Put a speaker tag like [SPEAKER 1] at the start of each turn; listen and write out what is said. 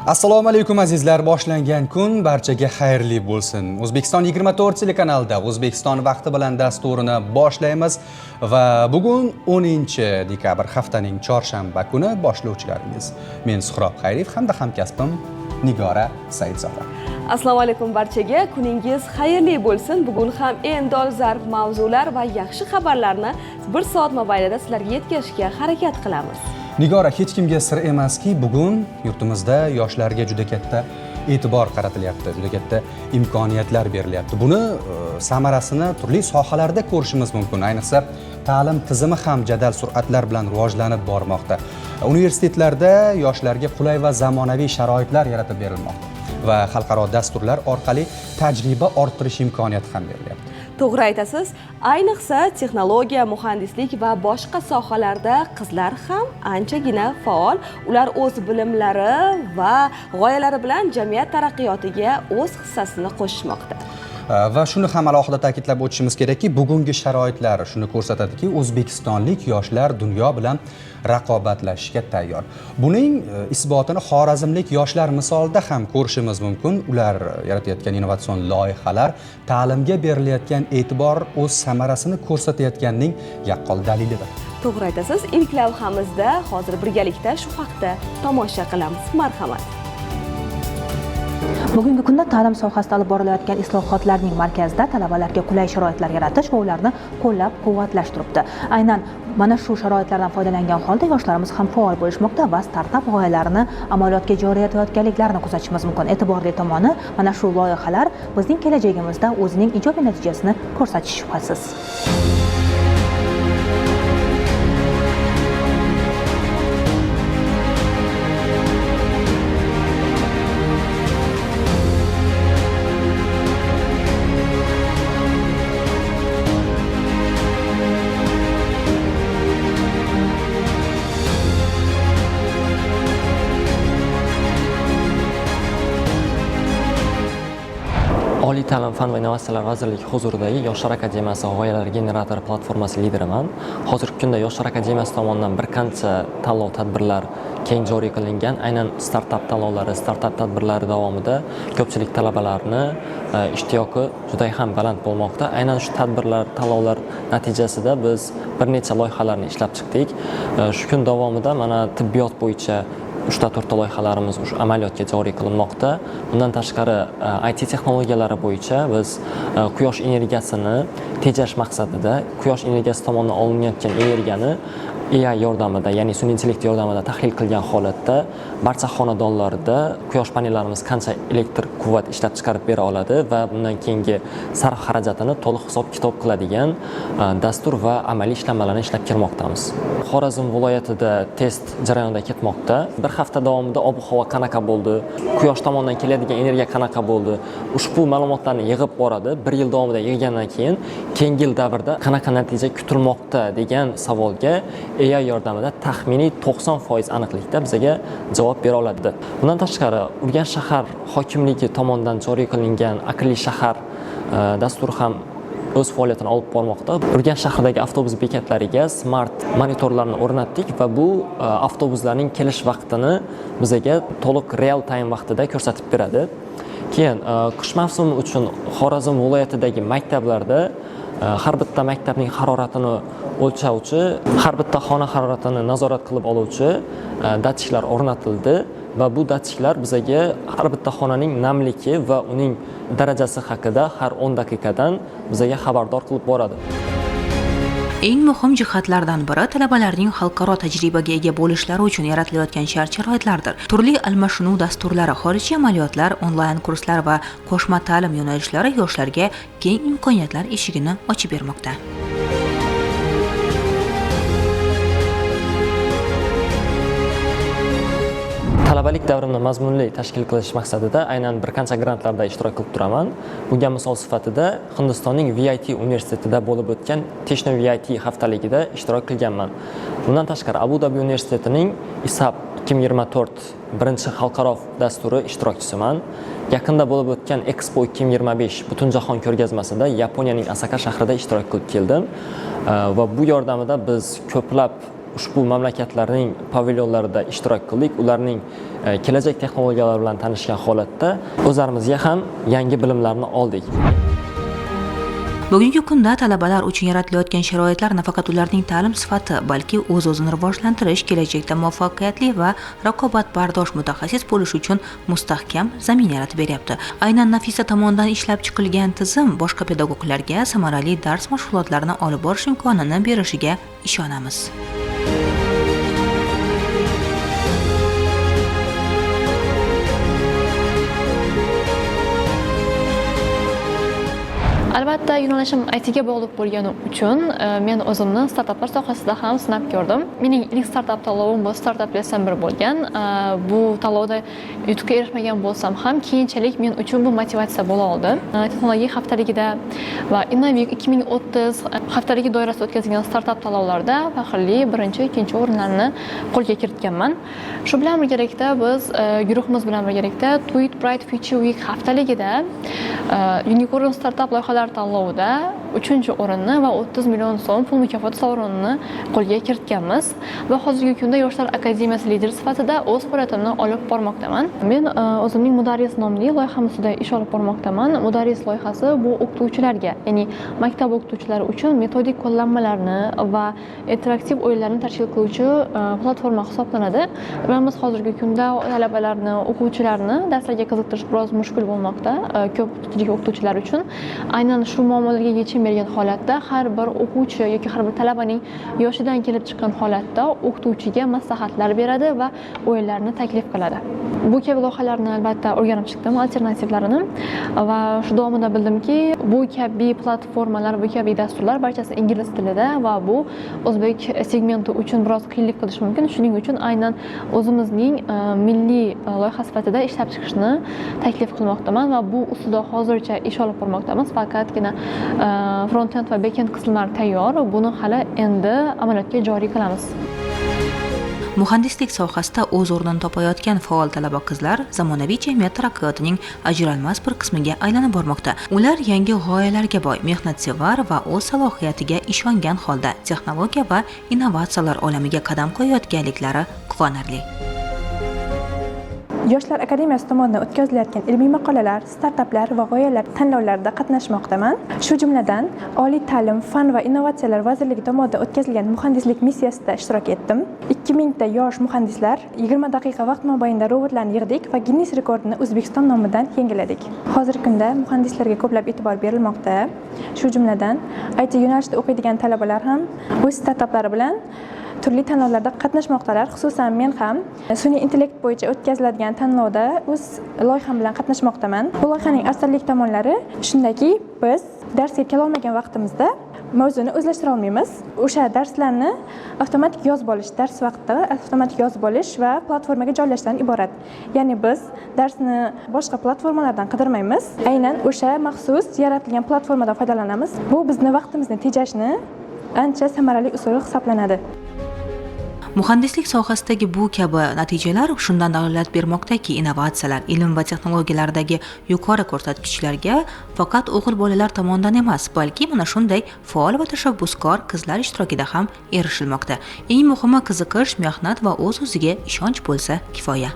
[SPEAKER 1] Assalomu alaykum, azizlar. Boshlangan kun barchaga xayrli bo'lsin. O'zbekiston 24 telekanalida "O'zbekiston vaqti bilan" dasturini boshlaymiz va bugun 10 dekabr, haftaning chorshanba kuni. Boshlovchilaringiz men, Suhrob Xayriyev, hamda hamkasbim Nigora Saidzoda.
[SPEAKER 2] Assalomu alaykum barchaga, kuningiz xayrli bo'lsin. Bugun ham eng dolzarb mavzular va yaxshi xabarlarni bir soat mobaynida sizlarga yetkazishga harakat qilamiz.
[SPEAKER 1] Nigora, hech kimga sir emaski, bugun yurtimizda yoshlarga juda katta e'tibor qaratilyapti, juda katta imkoniyatlar berilyapti. Buni samarasini turli sohalarda ko'rishimiz mumkin. Ayniqsa, ta'lim tizimi ham jadal sur'atlar bilan rivojlanib bormoqda. Universitetlarda yoshlarga qulay va zamonaviy sharoitlar yaratib berilmoqda va xalqaro dasturlar orqali tajriba orttirish imkoniyati ham berilyapti.
[SPEAKER 2] To'g'ri aytasiz, ayniqsa texnologiya, muhandislik va boshqa sohalarda qizlar ham anchagina faol. Ular o'z bilimlari va g'oyalari bilan jamiyat taraqqiyotiga o'z hissasini qo'shishmoqda.
[SPEAKER 1] Va shuni ham alohida ta'kidlab o'tishimiz kerakki, bugungi sharoitlar shuni ko'rsatadiki, o'zbekistonlik yoshlar dunyo bilan raqobatlashishga tayyor. Buning isbotini xorazmlik yoshlar misolida ham ko'rishimiz mumkin. Ular yaratayotgan innovatsion loyihalar, ta'limga berilayotgan e'tibor o'z samarasini ko'rsatayotganining yaqqol dalilidir.
[SPEAKER 2] To'g'ri aytasiz. Ilk lavhamizda hozir birgalikda shu haqda tomosha qilamiz. Marhamat.
[SPEAKER 3] Bugungi kunda ta'lim sohasida olib borilayotgan islohotlarning markazida talabalarga qulay sharoitlar yaratish va ularni qo'llab-quvvatlash turibdi. Aynan mana shu sharoitlardan foydalangan holda yoshlarimiz ham faol bo'lishmoqda va startap g'oyalarini amaliyotga joriy etayotganliklarini kuzatishimiz mumkin. E'tiborli tomoni, mana shu loyihalar bizning kelajagimizda o'zining ijobiy natijasini ko'rsatishi shubhasiz.
[SPEAKER 4] Oliy ta'lim, fan va innovatsiyalar vazirligi huzuridagi Yoshlar akademiyasi g'oyalar generatori platformasi lideriman. Hozirgi kunda Yoshlar akademiyasi tomonidan bir qancha tanlov, tadbirlar keng joriy qilingan. Aynan startap tanlovlari, startap tadbirlari davomida ko'pchilik talabalarni ishtiyoqi juda ham baland bo'lmoqda. Aynan shu tadbirlar, tanlovlar natijasida biz bir necha loyihalarni ishlab chiqdik. Shu kun davomida mana tibbiyot bo'yicha uchta, to'rtta loyihalarimiz o'sha amaliyotga joriy qilinmoqda. Bundan tashqari, IT texnologiyalari bo'yicha biz quyosh energiyasini tejash maqsadida quyosh energiyasi tomonidan olinayotgan energiyani AI yordamida, ya'ni sun'iy intellekt yordamida tahlil qilgan holatda barcha xonadonlarda quyosh panellarimiz qancha elektr quvvat ishlab chiqarib bera oladi va bundan keyingi sarf xarajatini to'liq hisob kitob qiladigan dastur va amaliy ishlanmalarni ishlab kelmoqdamiz. Xorazm viloyatida test jarayonida ketmoqda. Bir hafta davomida ob havo qanaqa bo'ldi, quyosh tomonidan keladigan energiya qanaqa bo'ldi, ushbu ma'lumotlarni yig'ib boradi. Bir yil davomida yig'gandan keyin keyingi yil davrda qanaqa natija kutilmoqda degan savolga AI yordamida taxminiy 90% aniqlikda bizaga javob bera oladi. Bundan tashqari, Urganch shahar hokimligi tomonidan joriy qilingan "Aqlli shahar" dasturi ham o'z faoliyatini olib bormoqda. Urganch shahridagi avtobus bekatlariga smart monitorlarni o'rnatdik va bu avtobuslarning kelish vaqtini bizaga to'liq real time vaqtida ko'rsatib beradi. Keyin qish mavsumi uchun Xorazm viloyatidagi maktablarda har bitta maktabning haroratini o'lchovchi, har bitta xona haroratini nazorat qilib oluvchi datchiklar o'rnatildi va bu datchiklar bizaga har bitta xonaning namligi va uning darajasi haqida har 10 daqiqadan bizaga xabardor qilib boradi.
[SPEAKER 5] Eng muhim jihatlardan biri talabalarning xalqaro tajribaga ega bo'lishlari uchun yaratilayotgan shart-sharoitlardir. Turli almashinuv dasturlari, xorijiy amaliyotlar, onlayn kurslar va qo'shma ta'lim yo'nalishlari yoshlarga keng imkoniyatlar eshigini ochib bermoqda.
[SPEAKER 4] Talabalik davrimni mazmunli tashkil qilish maqsadida aynan bir qancha grantlarda ishtirok qilib turaman. Bunga misol sifatida Hindistonning VIT universitetida bo'lib o'tgan Techno VIT haftaligida ishtirok qilganman. Bundan tashqari, Abu Dabi universitetining ISAP 2024 birinchi xalqaro dasturi ishtirokchisiman. Yaqinda bo'lib o'tgan Expo 2025 Butunjahon ko'rgazmasida Yaponiyaning Osaka shahrida ishtirok qilib keldim. Va bu yordamida biz ko'plab ushbu mamlakatlarning pavilyonlarida ishtirok qildik. Ularning kelajak texnologiyalari bilan tanishgan holatda o'zlarimizga ham yangi bilimlarni oldik.
[SPEAKER 5] Bugungi kunda talabalar uchun yaratilayotgan sharoitlar nafaqat ularning ta'lim sifati, balki o'z-o'zini rivojlantirish, kelajakda muvaffaqiyatli va raqobatbardosh mutaxassis bo'lish uchun mustahkam zamin yaratib beryapti. Aynan Nafisa tomonidan ishlab chiqilgan tizim boshqa pedagoglarga samarali dars mashg'ulotlarini olib borish imkonini berishiga ishonamiz.
[SPEAKER 6] Albatta, yo'nalishim IT ga bog'liq bo'lgani uchun men o'zimni startaplar sohasida ham sinab ko'rdim. Mening ilk startap tanlovim bu Startup Lesson 1 bo'lgan. Bu tanlovda yutuqqa erishmagan bo'lsam ham, keyinchalik men uchun bu motivatsiya bo'la oldi. Texnologiya haftaligida va Innoweek 2030 haftaligi doirasida o'tkazilgan startap tanlovlarda faxrli birinchi, ikkinchi o'rinlarni qo'lga kiritganman. Shu bilan birgalikda biz guruhimiz bilan birgalikda Tweet Bright Future Week haftaligida Unicorn startap loyihalari tanlovida 3-o'rinni va 30 million so'm pul mukofoti sovrinini qo'lga kiritganmiz va hozirgi kunda Yoshlar akademiyasi lideri sifatida o'z faoliyatimni olib bormoqdaman. Men o'zimning Mudarris nomli loyiham ustida ish olib bormoqdaman. Mudarris loyihasi bu o'qituvchilarga, ya'ni maktab o'qituvchilari uchun metodik qo'llanmalarni va interaktiv o'yinlarni tashkil qiluvchi platforma hisoblanadi. Biz hozirgi kunda talabalarni, o'quvchilarni darslarga qiziqtirish biroz mushkul bo'lmoqda, ko'pchilik o'qituvchilar uchun. Aynan shu muammolarga yechim bergan holatda har bir o'quvchi yoki har bir talabaning yoshidan kelib chiqqan holatda o'qituvchiga maslahatlar beradi va o'yinlarni taklif qiladi. Bu kabi loyihalarni albatta o'rganib chiqdim, alternativlarini, va shu davomida bildimki, bu kabi platformalar, bu kabi dasturlar barchasi ingliz tilida va bu o'zbek segmenti uchun biroz qiyinlik qilishi mumkin. Shuning uchun aynan o'zimizning milliy loyiha sifatida ishlab chiqishni taklif qilmoqdaman va bu ustida hozircha ish olib bormoqdamiz. Faqatgina front-end va back-end qismlari tayyor, buni hali endi amaliyotga joriy qilamiz.
[SPEAKER 5] Muhandislik sohasida o'z o'rnini topayotgan faol talaba qizlar zamonaviy jamiyat taraqqiyotining ajralmas bir qismiga aylanib bormoqda. Ular yangi g'oyalarga boy, mehnatsevar va o'z salohiyatiga ishongan holda texnologiya va innovatsiyalar olamiga qadam qo'yayotganliklari quvonarli.
[SPEAKER 7] Yoshlar akademiyasi tomonidan o'tkazilayotgan ilmiy maqolalar, startaplar va g'oyalar tanlovlarida qatnashmoqdaman. Shu jumladan, Oliy ta'lim, fan va innovatsiyalar vazirligi tomonidan o'tkazilgan muhandislik missiyasida ishtirok etdim. 2000 ta yosh muhandislar 20 daqiqa vaqt mobaynida robotlarni yig'dik va Ginnes rekordini O'zbekiston nomidan yangiladik. Hozirgi kunda muhandislarga ko'plab e'tibor berilmoqda. Shu jumladan, IT yo'nalishida o'qiydigan talabalar ham o'z startaplari bilan turli tanlovlarda qatnashmoqdalar. Xususan, men ham sun'iy intellekt bo'yicha o'tkaziladigan tanlovda o'z loyiham bilan qatnashmoqdaman. Bu loyihaning afzallik tomonlari shundaki, biz darsga kela olmagan vaqtimizda mavzuni o'zlashtira olmaymiz. O'sha darslarni avtomatik yozib olish, dars vaqtida avtomatik yozib olish va platformaga joylashdan iborat. Ya'ni biz darsni boshqa platformalardan qidirmaymiz, aynan o'sha maxsus yaratilgan platformadan foydalanamiz. Bu bizni vaqtimizni tejashni ancha samarali usuli hisoblanadi.
[SPEAKER 5] Muhandislik sohasidagi bu kabi natijalar shundan dalolat bermoqdaki, innovatsiyalar, ilm va texnologiyalardagi yuqori ko'rsatkichlarga faqat o'g'il bolalar tomonidan emas, balki mana shunday faol va tashabbuskor qizlar ishtirokida ham erishilmoqda. Eng muhimi qiziqish, mehnat va o'z-o'ziga ishonch bo'lsa kifoya.